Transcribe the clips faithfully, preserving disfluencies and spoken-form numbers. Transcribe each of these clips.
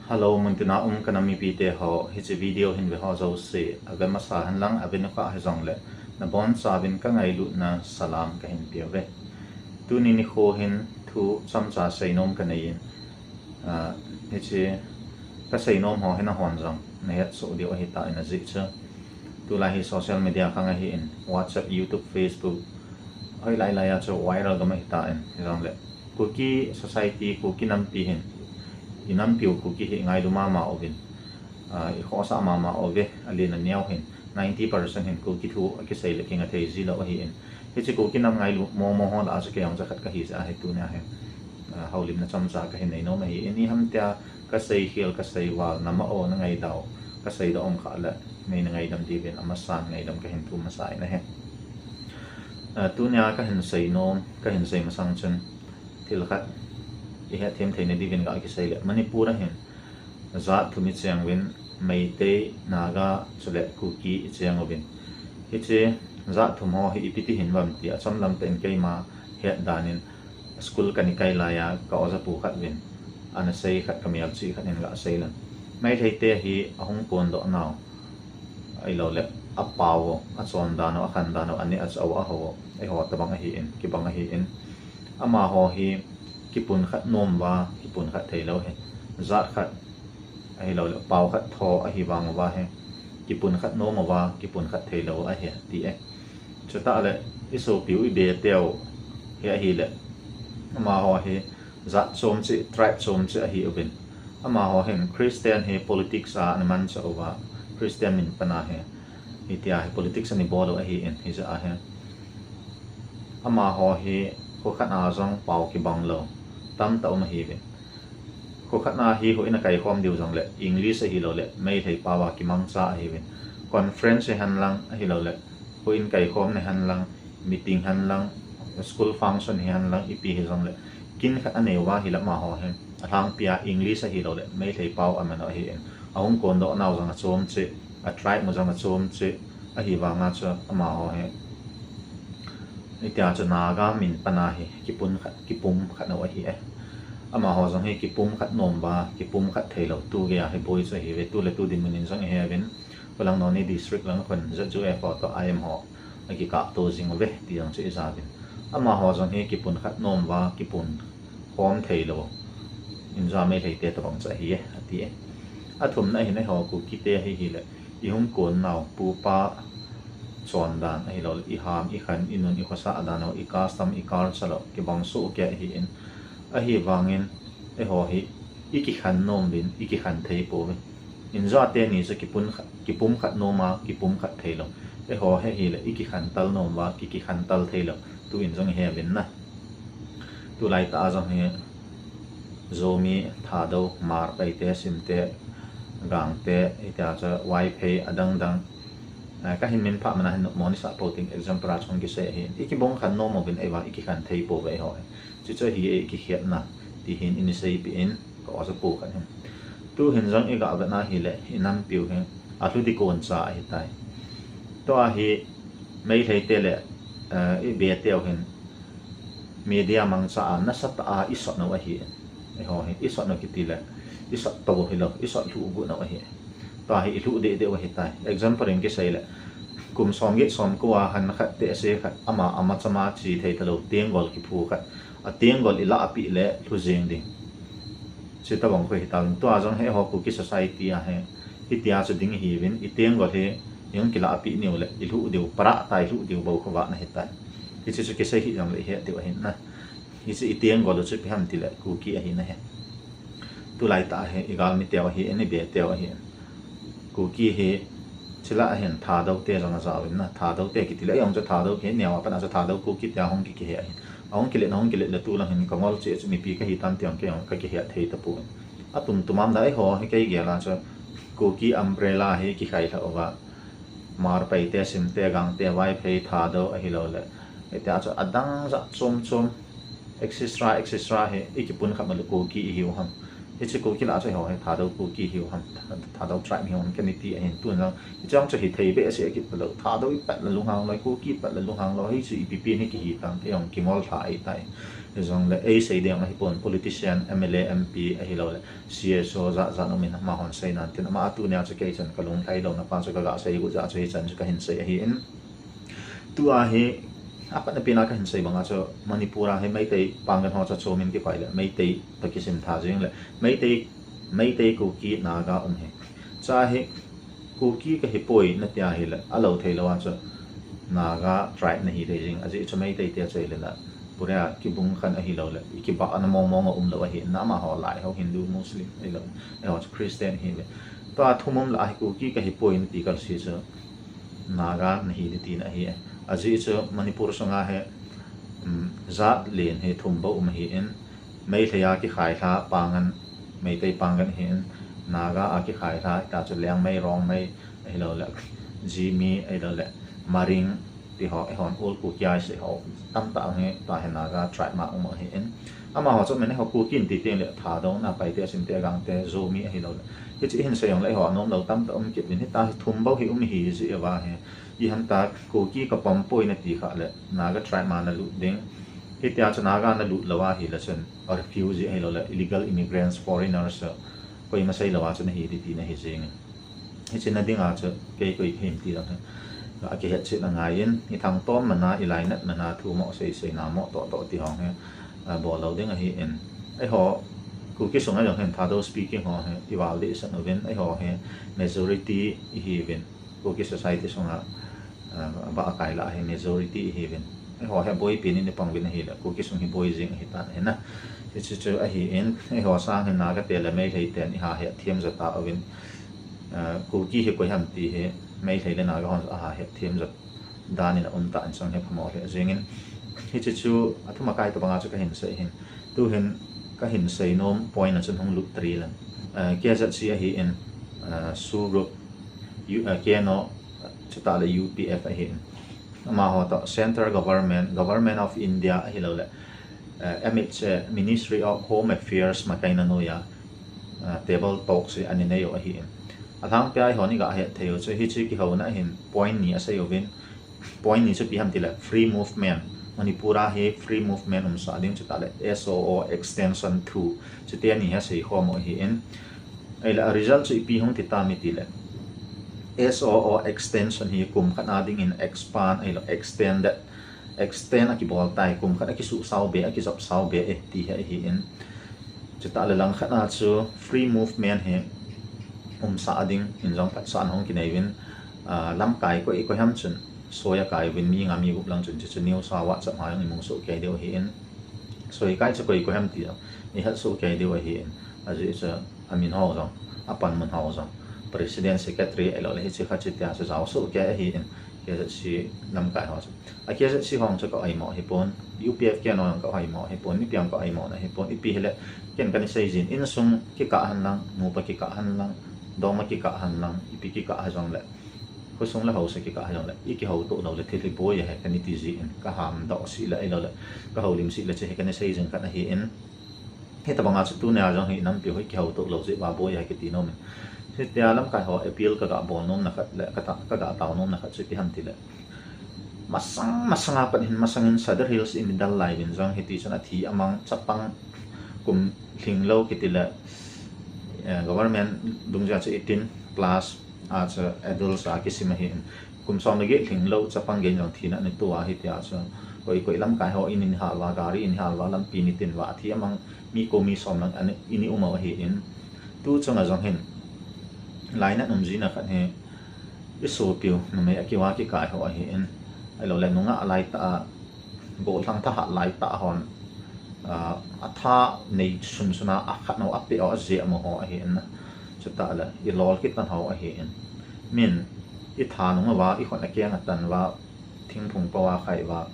Hello, muntina um ka nam mipite ho, hiche video hin ve ho jouse, ave masa hen lang, ave nukha hijongle, nabonchauvin ka ngailutna salam kahin peuve. Tuni nikho hin thu chomcha seinom kanei in, ah, hiche ka seinom ho hi nahon jong nahet soh diu ahitai, ajeh chu tulai hi social media khang ahin, WhatsApp, YouTube, Facebook, hoilai lai a chu viral gam ahitan, hijongle Kuki society, Kuki nampi hin, i nampiu Kuki hi i ngailu mama uvin, ah, i khohsah mama uve, alen aneo hin, ninety percent hin Kuki thu akisei le kinga thei jilou ahin. Hiche Kuki nam ngailu mong mong ho lah a chu kei jong chu khat kahi jeh ahi, tunia hi, ah, houlimna chomcha kahin neinom ahin, ijeh ham tia ka seikhel, ka seival, nama o na ngaidau, ka seidoh um khah le, nei na ngaidam diuvin, amasan ngaidam kahin thum masa in ahi. Ah, tunia kahin seinom, kahin sei masang chun, thil khat i hetthem theina diuvin ga kisei le, Manipur a hin jat thum i cheng uvin, Meitei, Naga, chule Kuki i cheng uvin. Hiche jat thum ho hi ipi ti hin uvem ti, achomlam tah in keima het dan in, school kana kai lai a ka ojapu khat uvin ana sei khat, ka melchih khat in ga sei le, Meitei te hi ahung kondoh nau, ahiloule apao u, achon dan u, akhan dan u, aneh achah u, aho u, eiho tobang ahin, kibang ahin, amaho hi kipun khat nom uva kipun khat theilou ahi, jat khat ahiloule pao khat tho ahi vang uva hi kipun khat nom uva kipun khat theilou ahi, ati e. Chutah le, i sopiu, i beteu hi ahile, amaho hi jat chom cheh, tribe chom cheh ahiuvin, amaho hin Christian hi politics a ana manchah uva, Christian min pan a hi, hitia hi politics ana bol u ahin, hijeh a hi amaho hi khokhat a jong pao kibang lou tamtah um ahiuvin. Khokhat a hi houin akaikhom diu jongle English ahiloule Meitei pao a kimangcha ahiuvin. Conference hihen lang ahiloule houin kaikhomna hihen lang, meeting hihen lang, school function hihen lang, ipi hijongle kin khat anei uva ahile amaho hin alhangpia English ahiloule Meitei pao aman u ahin, ahung kondoh nau jong achom cheh, a tribe u jong achom cheh, ahivanga chu amaho hi hitia chu Naga min pan a hi kipun khat, kipum khat u ahi e. Amaho jong hi kipum khat nom uva kipum khat theilou, tugei a hi boi chu ahiuve, tu le tu dinmun in jong ihe uvin, khulang Noney district lang khun Z U F ho toh I M ho akikapto jing uve ti jong chu ijauvin. Amaho jong hi kipun khat nom uva kipun khom theilou, inja Meitei te tobang chu ahi e, ati e. Athumna hin eiho Kuki te hi hile, i hung kon nau pupa chondan ahiloule i ham, i khan, i nun, i khosah dan u, i custom, i culture u kibang soh kei ahin, ahivangin eiho hi i kikhen nom uvin, i kikhen thei pouve. Inja teni chu kipun khat, kipum khat nom a kipum khat theilou, eiho hi hile i kikhen tal nom uva ki, kikhen tal theilou, tu in jong ihe uvin na. Tulai tah a jong hi Zomi, Thadou, Hmar, Paite, Simte, Gangte, hitia chu Vaiphei, adang dang, eh, kahin minphah man a hin nopmo neisah pou ting, example a chu hung kisei ahin, i kibung khen nom uvin, ahivang i kikhen thei pouve eiho hi. Chuchu hi i kikhetna ti hin ini seipeh in, ka ojapu khat hin. Tu hin jong i ga vet na hile, i nampiu hi alhu ding koncha ahitai. Tua hi Meitei te le, eh, i beteu hin media mangcha a nasatah a i sot nau ahi. Eiho hi i sot nau kiti le, i sot tou hilou, i sot lhuh got nau ahi. Tua hi i lhuh deh deh u ahitai. Example in kisei le, kum somget somko a han khat, tehse khat, ama, ama chama che thei talou tenggol kiphu khat, a tenggol i lahpeh le lhu jeng ding, chutobang khu hitauvin. Tua jong hi eiho Kuki society a hi hitia chu ding ihiuvin, i tenggol hi i hung kilahpeh niu le i lhuh diu, parah tah a i lhuh diu bou khu vahna ahitai. Hiche chu kisei hih jongle i het diu ahin na. Hiche i tenggol u chu ipi ham tile Kuki ahi na hi. Tulai tah hi i galmiteu ahin, i beteu ahin. Kuki hi, chule ahin Thadou te jong ajaovin na, Thadou te kiti le, ei jong chu Thadou kineo a pat a chu Thadou Kuki tia hung ki, kihe ahin. Ahung kilet, ahung kilet le tulang hin ka ngol cheh chu mipi kahi tam ti jong kei jong kakihet thei tapon. Atum tum am da eiho hi kei gel a chu Kuki umbrella hi kikhai lhah uva, Hmar, Paite, Simte, Gangte, Vaiphei, Thadou ahiloule, hitia chu adang jat chom chom, et cetera, et cetera hi i kipun khat ma le Kuki ihiu ham. Hiche Kuki lah chu eiho hi Thadou Kuki hiu ham, Thadou tribe hiu ham kani ti ahin tun lang. Hiche ang chu hithei behseh kit talou. Thadou i pat la lunghang lou, Kuki pat la lunghang lou, hichu ipi pen hi kihi tam, eiho kingol lha ahitai. Hijongle eisei ding ahipon, politician, M L A, M P ahilouleh C S O jat jat um in amahon seinan tin, ama a tunia chu kei chun kalung lhai louna pa chu kaga sei u jeh a chu hichan chu kahin sei ahin. Tua hi, apatna pena kahin sei banga chu Manipur a hi Meitei Pangal ho chu chomin kikoi le, Meitei toh kisim tha jing le, Meitei, Meitei Kuki Naga um hi. Cha hi, Kuki kahipoi nati ahile, alou thei lou a chu Naga tribe nahi thei jing, ajeh chu Meitei tia chu ahile la, Buddha kibung khan ahilouleh, ikibahna mong mong a um lou ahi, amaho lai ho Hindu, Muslim ahilou, eiho chu Christian ihiuve. Tua thum um lah a hi Kuki kahipoi nati kal si chu, Naga nahi ding tina ahi. Ajeh chu Manipur sunga hi, um, jat len hi thum bou um ahin, Meitei a kikhai lha Pangal, Meitei Pangal ahin, Naga a kikhai lha, hita chu Liangmai, Rongmai, ahilouleh, Zeme, ahilouleh, Maring, ti ho, eihon ul Kuki a isei ho, tamtah hi, tua hi Naga tribe ma um ahin. Amaho chu min eiho Kuki in ti teng le Thadou, Napaite, Asinte, Gangte, Zomi ahilouleh. Hiche hin sei jongle eiho anom lou tamtah um kit uvin, hita hi thum bou hi um ahi jeh uva hi. Iham ta Kuki kapom poi nati khah le Naga tribe ma nalut ding. Hitia chu Naga nalut lou ahile chun refugee ahilouleh illegal immigrants, foreigners, koima sei lou a chu nahi ding tina ahi jengin. Hiche na dinga chu kei koi kahim ti jong hi akihetchet angaiyin, ithangtom mana, ilainat mana, thu mo sei sei, na mo toh toh ti ho hi, ah, bol lou ding ahin. Eiho Kuki sunga jong hin Thadou speaking ho hi ival dehset uvin, eiho hi majority ihiuvin, Kuki society sunga, ah, abah akai lah hi majority ihiuvin. Eiho hi boipi in ipang uvin ahile, Kuki sung hi boi jing ahitan ahina. Hiche chu ahin, eiho sang hi Naga te le Meitei ten iha hetthem jo tauvin, ah, Kuki hi koi ham ti hi Meitei le Naga hon aha hetthem jo dan in aum tan chun hi phamo lheh jengin. Hiche chu athum akai tobanga chu kahin sei hin. Tuhin kahin sei nom point a chun hung lut tari leng. Ah, K Z C ahin, ah, SoO group, U-, ah, K N O, chutah le U P F ahin. Amaho toh Central Government, Government of India ahilouleh, ah, M H A, Ministry of Home Affairs makaina noiya, ah, table talks hi ana nei u ahin. Alhangpia eihon iga het thei u chu hiche kihouna ahin point ni asei uvin, point ni chu ipi ham tile free movement. Manipur a hi free movement umsah ding chutah le S O O extension two. Chuti ani hi asei khom u ahin. Ahile a result chu ipi hung ti tam itile S O O extension hi kum khat a dingin expand ahilou extended, extend akibol tai, kum khat akisuhsao be, akijopsao be e ti hi ahin. Chutah le langkhat a chu free movement hi umsah ding in jong phatsahna hung kinei uvin, ah, lamkai koi koi ham chun soi akai uvin, mi nga mi gup lang chun chuchu news a WhatsApp ma jong imu soh kei diu ahin. Soi kai chu koi koi ham ti jong ihet soh kei diu ahin. Ajeh chu amin ho jong, apanmun ho jong, president, secretary, ahilouleh hiche khat chutia chu jao soh kei ahin, K Z C lamkai ho chu. A K Z C ho chu ka oimo hipon, U P F K N O jong ka oimo hipon, mipi jong ka oimo na hipon, ipi hile, ken kana seijin, insung kikah hen lang, nupa kikah hen lang, dongma kikah hen lang, ipi kikah hijongle, khosung le haosa kikah hijongle, ikihoutoh loule thil hi boi ahi kana ti jin, ka hamdoh seh le, ahiloule, ka houlim seh le, hiche hi kana seijin khat ahin. Hitobanga chu tunia jong hi nampi ho kihoutoh lou jeh uva boi ahi kiti nomin. Hitia lamkai ho appeal kaga bol nomna khat le, kata, kaga tao nomna khat chu ipi ham tile, masang, masanga pat hin, masangin Sadar Hills in idal lai uvin jong hiti chun athi amang chapang kum lhinglou kitile, eh, government dungjui a chu eighteen plus a chu adults a kisim ahin, kum som le get lhinglou chapang gei jong thina ana to a, hitia chu koi koi lamkai ho in in hal uva, gari in hal uva, lampi in tin uva, athi amang mi ko mi som lang ana, in i um u ahin. Tu chunga jong hin lainat um jina khat hi isopiu numei akiva kikai ho ahin, ahiloule nungah laitah a, gollhang thahat laitah hon, ah, atha nei sunsun a, akhat ho, apeh ho, ajeh amaho ahin. Chutah le ilol kitan ho ahin. Min itha nung uva, ikhut akeng atan uva, thingphung po a khai uva,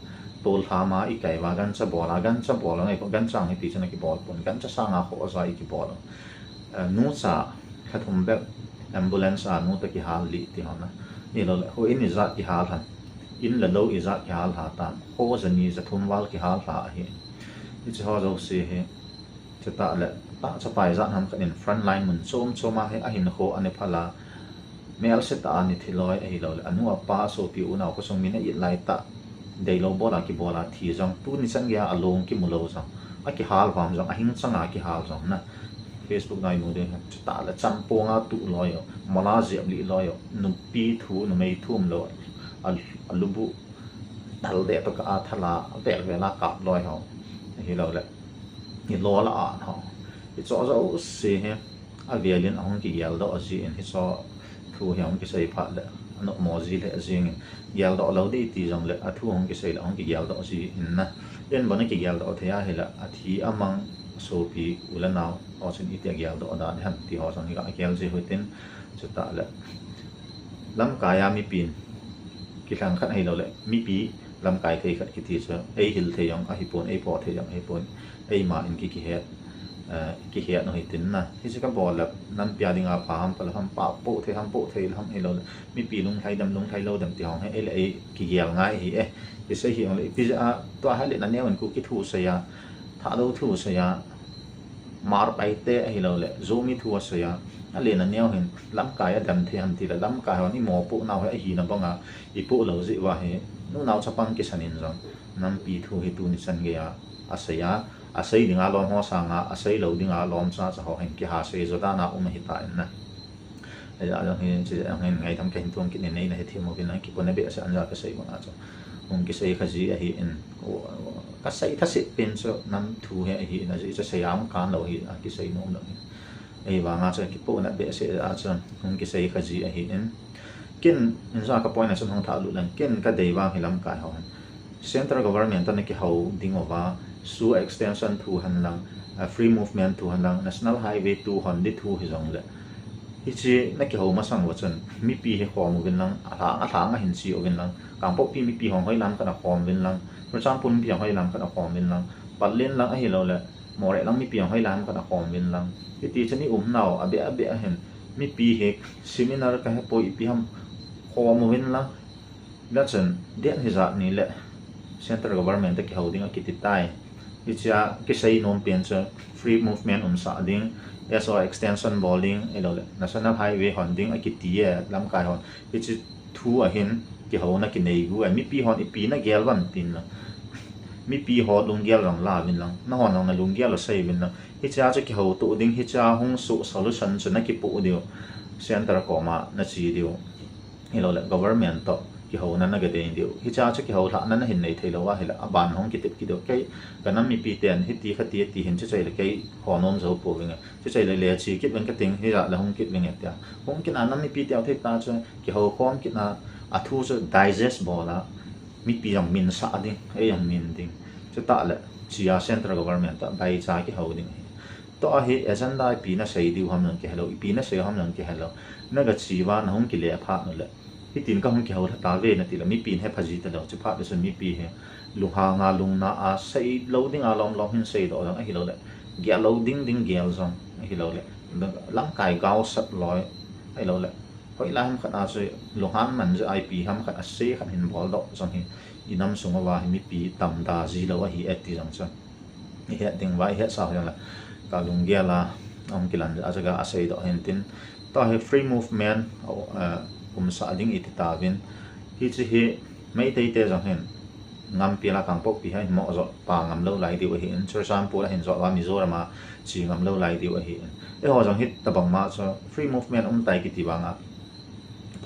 tol lhama ikai uva, gancha bol a, gancha bol a, gancha ang hiti chun akibol pon, gancha sanga khoh a ja ikibol. Eh, nucha lha thum bep ambulance a nu toh kihal lih ti ho na. Ahiloule kho in ijat kihal ham, in le lou ijat kihal lha tam, kho jani jathum val kihal lha ahi. Hiche ho jouse hi, chutah le Chapai jat ham khat in front line mun chom chom a hi ahin kho ani phala. Melse ta ani thiloi ahilou le. Anu apa sopi unau khosung min a it lai ta. Deilou bola kibola thi jong. Tuni chan geiya along kimu lou jong. Akihal vam jong. Ahing changa kihal jong na. Facebook nai mu de. Chuta le champonga tu loi yo. Mala jep li loi yo. Nupi thu, numei thu um lou. Alubu. Thal de to ka a thala. Vel vel a kap loi ho. Ahilou le. Ilola a ho. Icho jo se he. Avelin ahung kigeldoh jin hicho thu hi ahung kisei phat le, anopmo ji le jingin, geldoh lou ding ti jongle, athu ahung kisei le ahung kigeldoh jin na. Ken bon akigeldoh thei ahile, athi amang sopi u le nao, ho chun itia geldoh dan ham ti ho jong hi kagel ji u hitin, chutah le. Lamkai a mipin, kilhang khat ahilou le, mipi lamkai thei khat kiti chu, eihil thei jong ahipon, eipoh thei jong ahipon, eima in ki, kihet, eh, kihet u hitin na. Hiche kabol le, nampi a dinga pha ham, pha lou ham, pha poh thei ham, poh thei lou ham, ahilou le, mipi lunglhai dem, lunglhai lou dem ti hong hi, ei le ei kigel ngai ahi e. Kisei hi jong le, ipi jeh a, tua hi le naneo in Kuki thu sei a, Thadou thu sei a, Hmar Paite ahilou le, Zomi thu asei a, alen aneo hin, lamkai a dem thei ham ti le, lamkai hon imopoh nau hi ahina banga, ipoh lou jeh uva hi, nunao chapang kisan in jong, nampi thu hi tuni chan geiya, asei a, asei dinga lom ho sanga, asei lou dinga lom chacha ho hin kiha sei jo dan a um ahitan na. Ajeh jong hin, chujeh jong hin, ngaidam kahin thum kit in, neina hethem uvin lang, kipona behseh in jong kasei banga chu. Hung kisei kha ji ahin, kasei thaset pen chu nam thu hi ahin, ajeh chu sei a hung kan lou hi, akisei nom lou hi. Ahivanga chu kipona behseh a chu, hung kisei kha ji ahin. Ken, in jong ka point a chun hung thah lut leng, ken kadei vang hi lamkai ho hin. Central government toh na kihou ding uva, S O A extension thu hen lang, a, free movement thu hen lang, National Highway two hon ding thu hi jong le. Hiche na kihou masang uva chun, mipi hi khom uvin lang, alhang, alhang a hin che uvin lang, Kangpokpi mipi hung hoilam khat a khom uvin lang, Churachandpur mipi hung hoilam khat a khom uvin lang, Pallel lang ahilou le, Moreh lang mipi hung hoilam khat a khom uvin lang. Hiti chun i umnau, abeh, abeh a hin, mipi hi seminar kahe poi ipi ham khom uvin lang, Hijeh chun, date hijat ni le central government toh kihou ding akiti tai. Hichea kisei nom pen chu free movement umsah ding, S O A extension bol ding, ahilou le, National Highway hon ding akiti e, lamkai hon. Hiche thu ahin, kihouna kinei gu e, mipi hon ipi na gel uvin tin lang. Mipi ho lunggel jong la uvin lang, nahon jong na lunggel u sei uvin lang. Hichea chu kihouto ding, hichea hung so solution chu na kipoh diu, central koma na che diu. Hilou le government toh kihouna na ga dei diu. Hichea chu kihoulhahna na hin nei thei lou ahile, aban hung kitep kit diu. Kei ka nam mipi ten hiti khati ti hin chu chei le kei ho nom jou pouvinge. Chu chei le le che kit veng ka ting, hijat le hung kit venge tia. Hung kit a nam mipi teu thei ta chu kihou khom kit a, athu chu digest bol a, mipi jong minsah ding, ei jong min ding. Chutah le, chea central government toh baicha kihou ding ahi. Tua hi agenda ipi na sei diu ham jong kihelou, ipi na sei ham jong kihelou. Na ga che uva na hung kile phat u le. Hitin ka hung kihoulha tauve na ti le, mipi in hepha ji talou, chuphat le chun mipi hi lunghang a, lungna a, sei lou ding a lom lom hin sei doh jong ahilou le. Gel lou ding ding gel jong ahilou le. Lamkai gaosap loi ahilou le. Hoilai ham khat a chu lunghang man jeh a ipi ham khat a sei khat hin bol doh jong hi i nam sung uva hi mipi tamda ji lou ahi e ti jong chu. I het ding uva, i hetsah u jong le. Ka lunggel a, ahung kilan jeh a chu ga sei doh hin tin. Tua hi free movement, eh, umsah ding iti tauvin. Hiche hi Meitei te jong hin. Ngampi la Kangpokpi hi mo jo pa ngam lou lai diu ahin. Churachandpur a hin jo uva Mizoram a che ngam lou lai diu ahin. Eiho jong hitabang ma chu free movement um tai kiti vang a.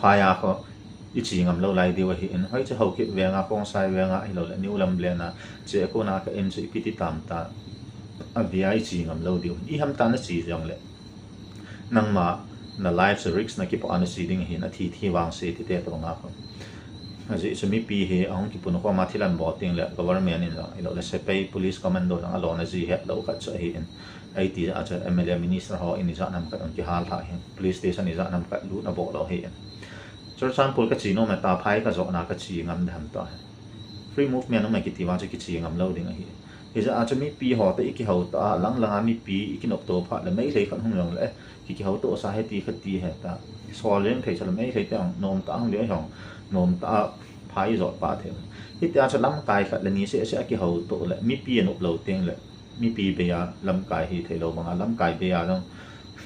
Phai a kho i che ngam lou lai diu ahin. Hoiche Haokip veng a, Khongsai veng a, ahilou le New Lamlen a, che kona ka in chu ipi ti tam ta. Avia i che ngam lou diu. Ipi ham ta na che jong le. Nangma na life chu risk na kipoh a na che ding ahin, athi thi vang se ti te tabang a kho. Ajeh chu mipi hi ahung kipun khom a thil ahin bol teng le government in jong, ahilou le sepai, police, commando jong alona ji het lou khat chu ahin. Ahi ti jeh a chu M L A minister ho in ijat ham khat ahung kihal lha hin. Police station ijat ham khat lut na bol lou ahin. Churachandpur ka che nom e, ta phai ka jot na ka che ngam dem ta. Free movement um e kiti vang chu kiche ngam lou ding ahi. Hijeh a chu mipi ho toh i kihou ta a, lang lang a mipi i kinopto phat le Meitei khat hung jong le, ki kihouto sa hiti khati heta. Sol jeng thei sa le Meitei te jong nom ta hung le jong nom ta a phai jot pa thei. Hitia chu lamkai khat le ni seh seh a kihouto le, mipi a nop lou teng le. mipi bei a lamkai hi thei lou banga, lamkai bei a jong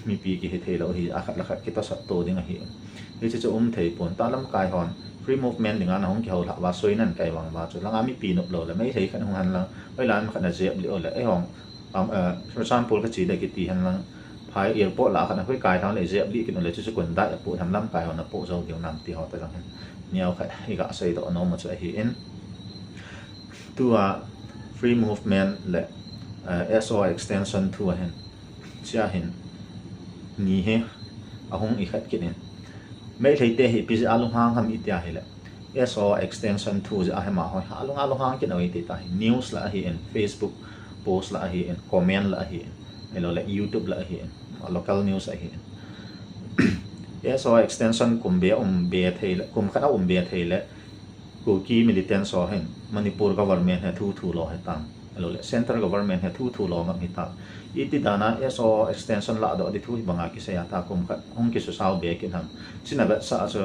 mipi kihi thei lou hi, a khat le khat kitosat to ding ahi. Hiche chu um thei pon ta, lamkai hon free movement dinga na hung kihou lhah uva, soi nan kai vang uva chu langa mipi nop lou le, Meitei khat hung hen lang, hoilai am khat na jep lih u le, eihon, um, uh, for example, ka chi le kiti hen lang, phai airport lah khat na hoi kai thang le jep lih kit u le, chu chu kon dai a pu tham, lamkai hon na pu jou diu nam ti ho ta jong hin neo khat i ga sei doh nom u chu ahi in. Tua free movement le, eh, S O R extension thu ahin, chia hin ni hi ahung i khat kit in. Meitei te hi ipi jeh a lunghang ham i tia hile, S O R extension thu jeh a hi amaho hi alunga lunghang kit u ahi ti ta hi. News la ahi in, Facebook post la ahi in, comment la ahi in, ahilou le YouTube la ahi in, local news ahi in. S O R extension kum be um be thei le, kum khat a um be thei le, Kuki militants ho hin Manipur government hi thu thu lou hi tan, ahilou le central government hi thu thu lou ngam hi tan. Iti dan a S O R extension lah doh di thu hi banga kisei a ta, kum khat hung kisusao be kit ham. Chuna vetsah chu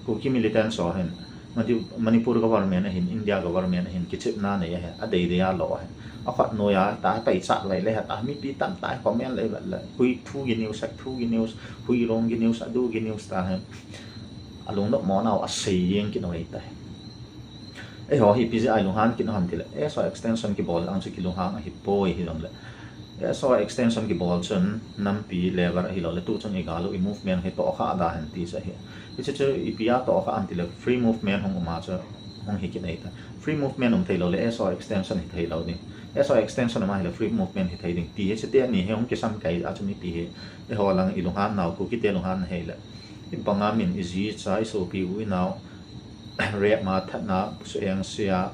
Kuki militants ho hin Mani-, Manipur government ahin, India government ahin, kichepna nei ahi, adei dei a lou ahi. Akhat noiya ta, paichat vai le ta, mipi tamtah comment le vet le, hui thu gi news, sak thu gi news, hui rong gi news, adu gi news ta hi. Alung nop mo nau asei jeng kit u ahi tai. Eiho hi ipi jeh a i lunghang kit u ham tile, S O R extension kibol ang chu kilunghang ahi poi, hijongle S O R extension kibol chun nampi level ahilou le tu chun i gal u, i movement hi tohkhah da hen ti chu ahi. Hiche chu ipi a tohkhah ham tile, free movement hung um a chu hung hi kit u ahi tai. Free movement um thei lou le S O R extension hi thei lou ding. S O R extension um a hile free movement hi thei ding ti hi, hiche teni hi hung kisam kai a chu mipi hi, eiho lang i lunghang nau, Kuki te lunghang na hile, i banga min, i ji i cha, i sopi u i nau, rep ma, that na, su eng sia,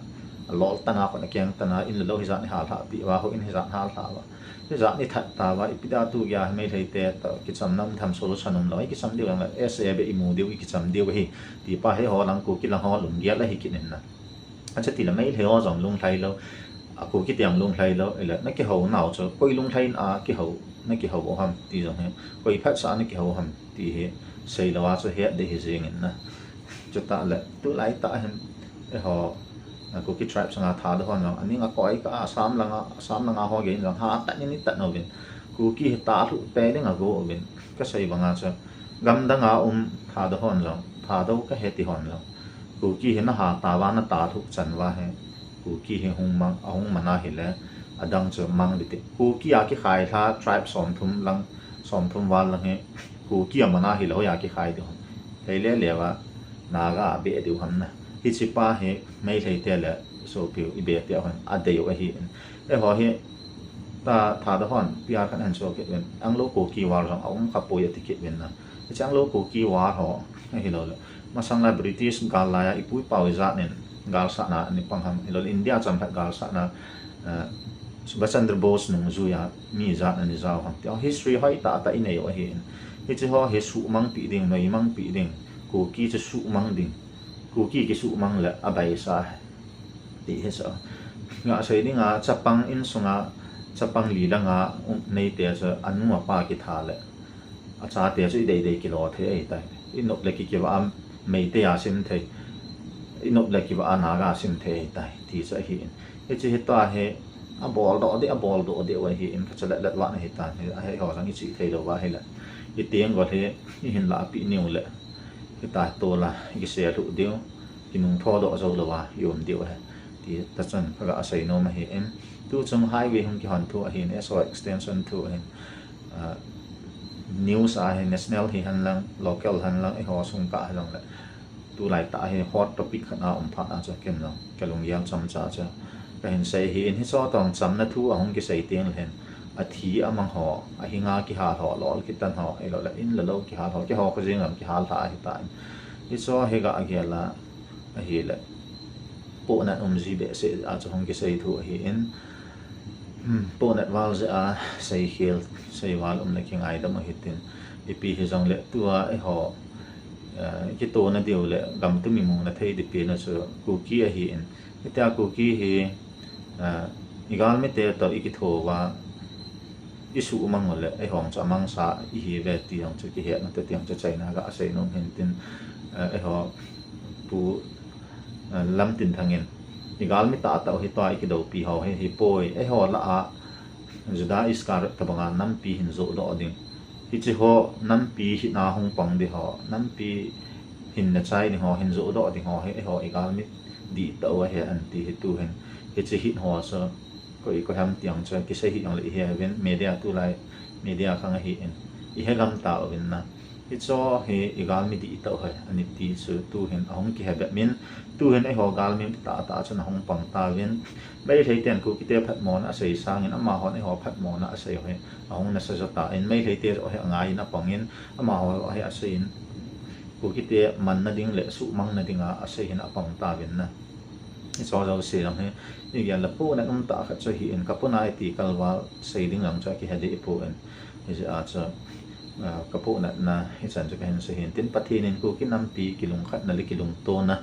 a lol tana, khut a keng tana, in le lou hijat i hal lhah pi uva, hou in hijat hal lhah uva, hijat i that ta uva, ipi da tu gei a hi Meitei te toh kicham na um tham, solution um lou, i kicham diu, S A be i mu diu, i kicham diu ahi, ti pa hi eiho lang Kuki lang ho lunggel ahi kit in na. Achu tile Meitei ho jong lunglhai lou, a Kuki te jong lunglhai lou, ile na kihou nau chu koi lunglhai na kihou, na kihou u ham ti jong hi, koi phatsah a na kihou ham ti hi sei lou a chu het ding hi jing in na. Chutah le tulai tah hin eiho, a, Kuki tribe sanga Thadou hon jong aning akoi kah a, Assam langa, Assam langa ho gei in jong hat tah in i tat uvin, Kuki hi talhuh te ding a go uvin, ka sei banga chu gam dang a um Thadou hon jong, Thadou ka he ti hon jong, Kuki hi na ha ta uva, na talhuh chan uva hi Kuki hi hung mang, ahung man a hile, adang chu mang ding ti. Kuki a kikhai lha tribe somthum lang, somthum val lang hi Kuki a man a hile, hoiya kikhai diu ham? Hei le le uva Naga a be diu ham na. Hiche pa hi Meitei te le sopi u i be te u hin adei u ahi in. Eiho hi ta, Thadou hon P R khat ahin cho kit uvin, Anglo Kuki War jong a um kha poi ati kit uvin na. Hiche Anglo Kuki War ho ahilou le, masang lai British gal lai a i pu i pau ijat in galsatna ana pang ham, ahilou le India chamlhat galsatna, eh, Subhash Chandra Bose nungjui a mi ijat ana jao ham ti history hoitah tah i nei u ahi in. Hiche ho hi suhmang pi ding, noimang pi ding, Kuki chu suhmang ding, Kuki kisuhmang le abaisa ahi ti hi sa. Nga sei ding a, chapang insunga, chapang li langa um, neite chu anu apa kitha le achate chu i dei dei kilo thei ahi tai. I nop le ki kivah a Meitei a sim thei, i nop le kivah a Naga a sim thei ahi tai ti chu ahi in. Hiche hi ta hi abol doh deh, abol doh deh u ahi in, ka cha let let vah na hi tan hi, ahi ho jong i chi thei lou va hile. I tenggol hi i hin lah pi niu le, hita tola i kisel lhuh diu, kinung tho doh jou lou a i um diu ahi ti ta chun ka ga sei nom ahi in. Tu chung highway hung kihon thu ahin, S O R extension thu ahin, ah, news a hi, national hi hen lang, local hen lang, eiho sung kah hen lang le, tulai tah hi hot topic khat a um phat a chu ken jong ka lunggel chomcha chu ka hin sei ahi in. Hiche tong chamna thu ahung kisei teng le hin, athi amang ho, ahinga kihal ho, lol kitan ho, ahilou le in le lou kihal ho, keiho ka jing jong kihal lha ahi tan. Hiche hi ga gel a ahile, pohnat um ji behseh a chu hung kisei thu ahi in. Hmm, pohnat val jeh a seikhel, seival um le kingaidam u hitin, ipi hijongle tua eiho, eh, kitona diu le gam tum i muna thei ding pen a chu Kuki ahi in. Hitia Kuki hi, eh, i galmite toh i kitho uva, i suhmang u le, eihon chu amangsa ihi uve ti jong chu kihetna te ti jong chu achaina ga sei nom hin tin, eh, eiho Pu, eh, Lamtinthang in Igalmi tahtah hi tua ikidoupi ho hi, hipoi, eiho lah a Juda Iscariot tobanga nampi hin johdoh ding. Hiche ho nampi hina hung pang ding ho, nampi hin nachai ding ho, hin johdoh ding ho hi, eiho igalmi dihtah u ahi anti hi tuhin. Hiche hin ho chu, koi, koi ham tiang chu, kisei hi jongle ihe uvin, media tulai, media khang ahin, ihe gam tauvin na. Hicho hi igalmi dihtah u ahi, aniti chu tuhin ahung kihe bep min, tuhin eiho galmi tahtah chun ahung pang tauvin, Meitei ten Kukite phatmona asei sangin, amahon eiho phatmona asei u hi, ahung nasa jo tan, Meitei te joh hi angaiyin apangin, amaho joh hi aseiyin, Kukite manna ding le suhmangna dinga asei hin apang tauvin na. Hicho jouse jong hi, igel le pohnat umtah khat chu ahin, kapona iti kalval sei ding jong chu akihe deh poi. Hijeh a chu, kapohnatna hichan chu kahin sei hin tin, Pathen in Kuki nampi kilungkhatna le kilungtona,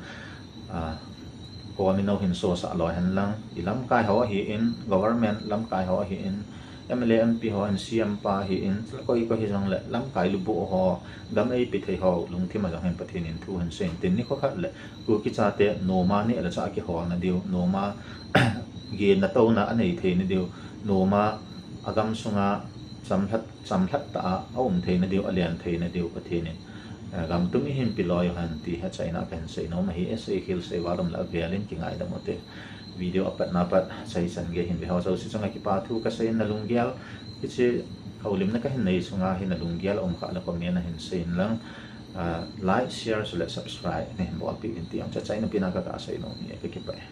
khominou hin sosah loi henlang, ilamkai ho ahin, government lamkai ho ahin, M L A, M P ho ahin, C M pa ahin, koi koi hijongle lamkai lubuh ho, gam eipe thei ho lungthim a jong hin Pathen in thu hin sei in tin, nikho khat le Kuki chate noma neh le chah akiholna diu, noma genna touna anei theina diu, noma agam sunga chamlhat, chamlhat tah a aum theina diu, alen theina diu Pathen in gam tum ihin pe loi u hen ti hi achaina kahin sei nom ahi. Asei khel sei val um le avel in kingaidam ute. Video apatna pat chaichan gei hin ve ho jouse chunga kipa thu kasei in, nalunggel, hiche houlimna kahin nei sunga hi nalunggel aum khah le comment a hin sei inlang, like, share chule subscribe nahin bolpeh uvin ti jong chu achaina pen a kaga sei nom ahi, kakipah e.